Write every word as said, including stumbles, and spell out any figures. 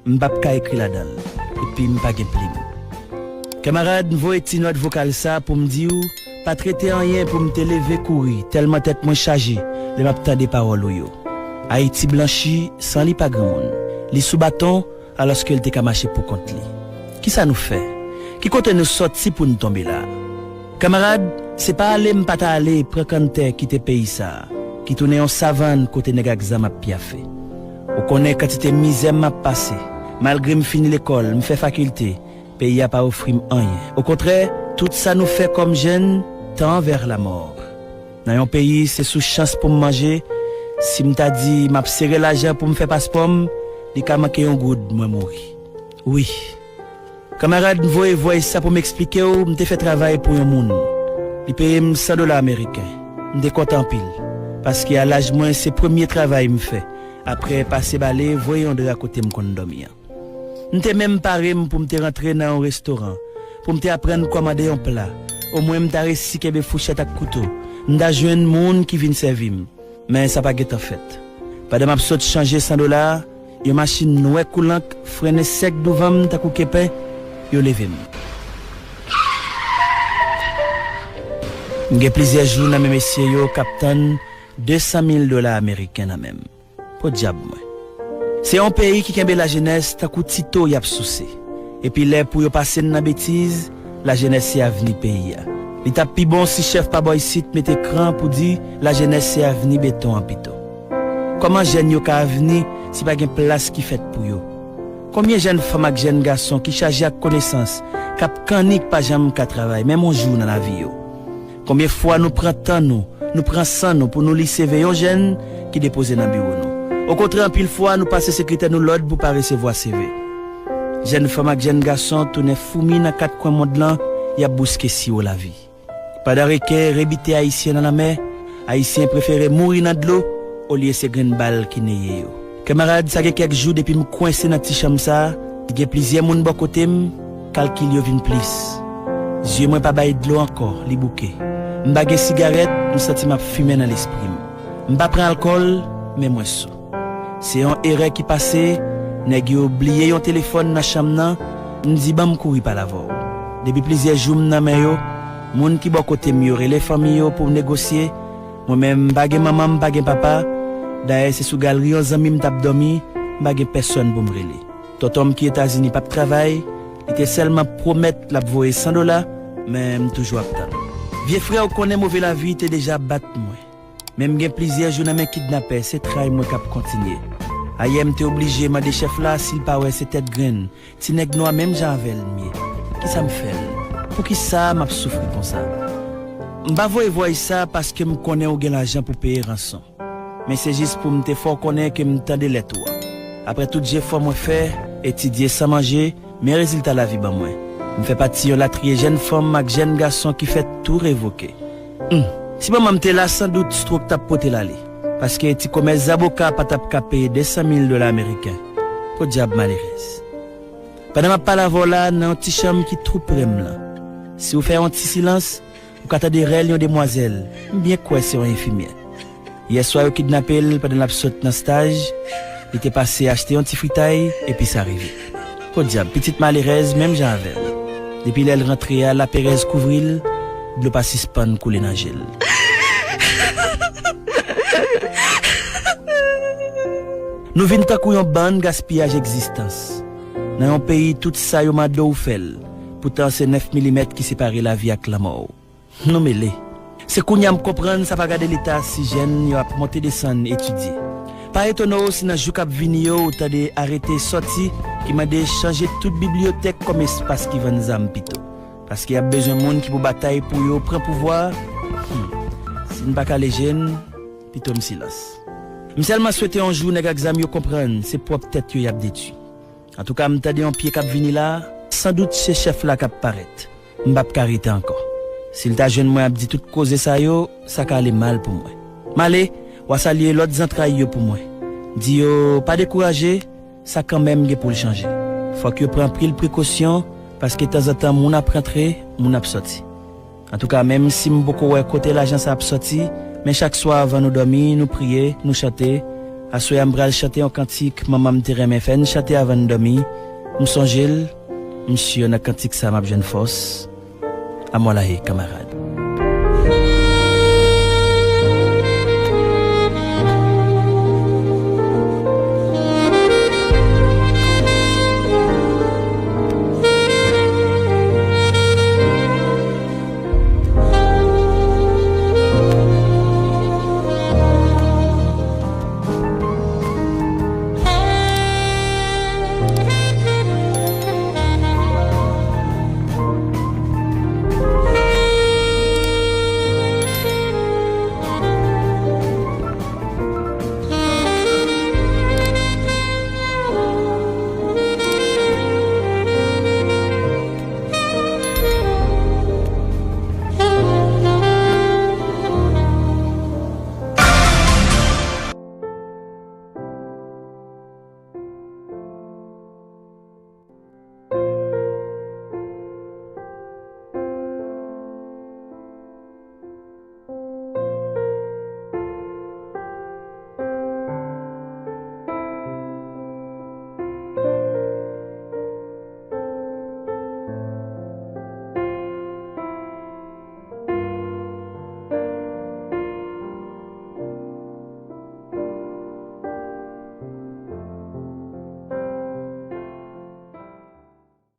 M p ap ka ekri ladan l, epi m pa gen plim. Kanmarad, m voye ti nòt vokal sa pou m di w, pa t rete anyen pou m te leve kouri, tèlman tèt mwen chaje lè m ap tande pawòl ou yo. Ayiti blanchi san li pa granmoun. Li sou baton, alòske l te ka mache pou kont li. Kisa nou fè? Ki kote nou sòti pou n tonbe la? Kanmarad, se pa ale m pa ta ale pran kanntè kite peyi sa a, ki tounen yon savann kote nèg ak zam ap pyafe. Ou konnen kantite mizè m ap pase. Malgre m fini lekòl, m fè fakilte, peyi a pa ofri m anyen. Okontrè, tout sa nou fè kòm jèn, tend vers la mort. Nan yon peyi, se sou chans pou m manje. Si m ta di m ap sere lajan pou m fè paspò m, li ka manke yon goud, mwen mouri. Wi. Kanmarad, m voye voice sa pou m eksplike w, m te fè travay pou yon moun. Li peye m san dola ameriken. M te kontan anpil. Paske a laj mwen, se premye travay m fè. Apre pase bale, voye yon dra kote m konn dòmi an. M te menm pare m pou m te rantre nan yon restoran, pou m te aprann kòmande yon pla. Omwen m ta resi kenbe fouchèt ak kouto. M ta jwenn moun ki vin sèvi m. Men sa pa gentan fèt. Pandan m ap sot chanje san dola a, yon machin nwè kou lank frennen sèk douvan m tankou kepen, yo leve m. M gen plizyè jou nan men mesye yo k ap tann de san mil dola ameriken nan men m. Podyab mwen. Se yon peyi ki kenbe lajenès tankou tito y ap souse. Epi lè pou yo pase n nan betiz, lajenès se avni peyi a. Li t ap pi bon si chèf pa bò isit mete kran pou di lajenès se avni beton an pito. Kòman jèn yo ka avni si pa gen plas ki fèt pou yo? Konbyen jèn fanm ak jèn gason ki chaje ak konesans, k ap kannik pa janm ka travay menm yon jou nan lavi yo? Konbyen fwa nou pran tan nou, nou pran san nou pou nou li C V yon jèn ki depoze nan biwo nou? Okontrè, anpil fwa, nou pase sekretè nou lòd pou pa resevwa C V. Jèn fanm ak jèn gason tounen foumi nan kat kwen mond lan, y ap bouske siwo lavi. Pandan reken rebite Ayisyen nan lanmè, Ayisyen prefere mouri nan dlo olye se grenn bal ki neye yo. Kanmarad, sa gen kèk jou depi m kwense nan ti chanm sa a, gen plizyè moun bò kote m, kalkil yo vin plis. Zye mwen pa bay dlo ankò, li bouke. M pa gen sigarèt, m santi m ap fimen nan lespri m. M pa pran alkòl, men mwen sou. Se yon erè ki pase, nèg yo bliye yon telefòn nan chanm nan, m di ban m kouri pale avè w. Depi plizyè jou m nan men yo, moun ki bò kote m yo rele fanmi yo pou negosye, mwen menm m pa gen manman, m pa gen papa, dayè se sou galri yon zanmi m t ap dòmi, m pa gen pèsòn pou m rele. Tonton m ki Etazini p ap travay, li te sèlman pwomèt l ap voye san dola, men m toujou ap tann. Vye frè, ou konnen move lavi te deja bat mwen. Men m gen plizyè jou nan men kidnapè, se tray mwen k ap kontinye. Ayè m te oblije mande chèf la si l pa wè se tèt grenn, ti nèg nwa menm jan avè l m ye. Kisa m fè l? Poukisa m ap soufri konsa? M pa voye voice sa paske m konnen ou gen lajan pou peye ranson. Men se jis pou m te fè w konnen ke m tande lèt ou a. Apre tout jefò mwen fè, etidye san manje, men rezilta lavi ban mwen. M fè pati yon latriye jèn fanm ak jèn gason ki fè tou revoke. Humm, si manman m te la, sandout stroke t ap pote l ale. Paske ti komès zaboka pa t ap ka peye de san mil dola ameriken. Podyab malerèz. Pandan m ap pale avè w la, nan yon ti chanm ki tou pre m lan, si w fè yon ti silans, ou ka tande rèl yon demwazèl, m byen kwè se yon enfimyè. Yèswa yo kidnape l pandan l ap sot nan staj, li te pase achte yon ti fritay, epi sa rive. Podyab, pitit malerèz menm jan avè m. Depi lè l rantre a, laperèz kouvri l, dlo pa sispann koule nan je l. Nou vin tankou yon bann gaspiyaj egzistans. Nan yon peyi, tout sa yo mande w fè l. Poutan, se nèf milimèt ki separe lavi ak lanmò w. Nou mele. Se kounye a m konprann sa pa gade leta si jèn yo ap monte desann etidye. Pa etone w si nan jou k ap vini yo, ou tande arete sòti ki mande chanje tout bibliyotèk kòm espas ki vann zam pito. Paske y ap bezwen moun ki pou batay pou yo pran pouvwa a. Humm. Si n pa kale je n, pito m silans. M sèlman swete yon jou nèg ak zam yo konprann se pwòp tèt yo y ap detwi. Antouka, m tande yon pye k ap vini la, sandout se chèf la k ap parèt. M p ap ka rete ankò. Si l ta jwenn mwen ap di tout koze sa yo, sa ka ale mal pou mwen. M ale, w a salye lòt zantray yo pou mwen. Di yo pa dekouraje, sa kanmenm gen pou l chanje. Fòk yo pran anpil prekosyon, paske tanzantan moun ap rantre, moun ap sòti. Antouka, menm si m poko wè kote lajan sa ap sòti, men chak swa anvan nou dòmi, nou priye, nou chante, Aswè a m pral chante yon kantik manman m te renmen fè n chante avan n dòmi. M sonje l, m si nan kantik sa m ap jwenn fòs. Amwalaye, kanmarad.